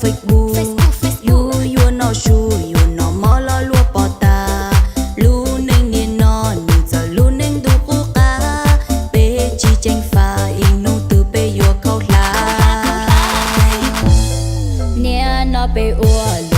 Facebook, lub yuav noj su, yuav noj mov los luag pom tas. Lub neej niaj no nws txawm lub neej ntuj qub qab, peb tsis ceev faj, ib hnub twg peb yuav khaub hlab. Niaj no peb ua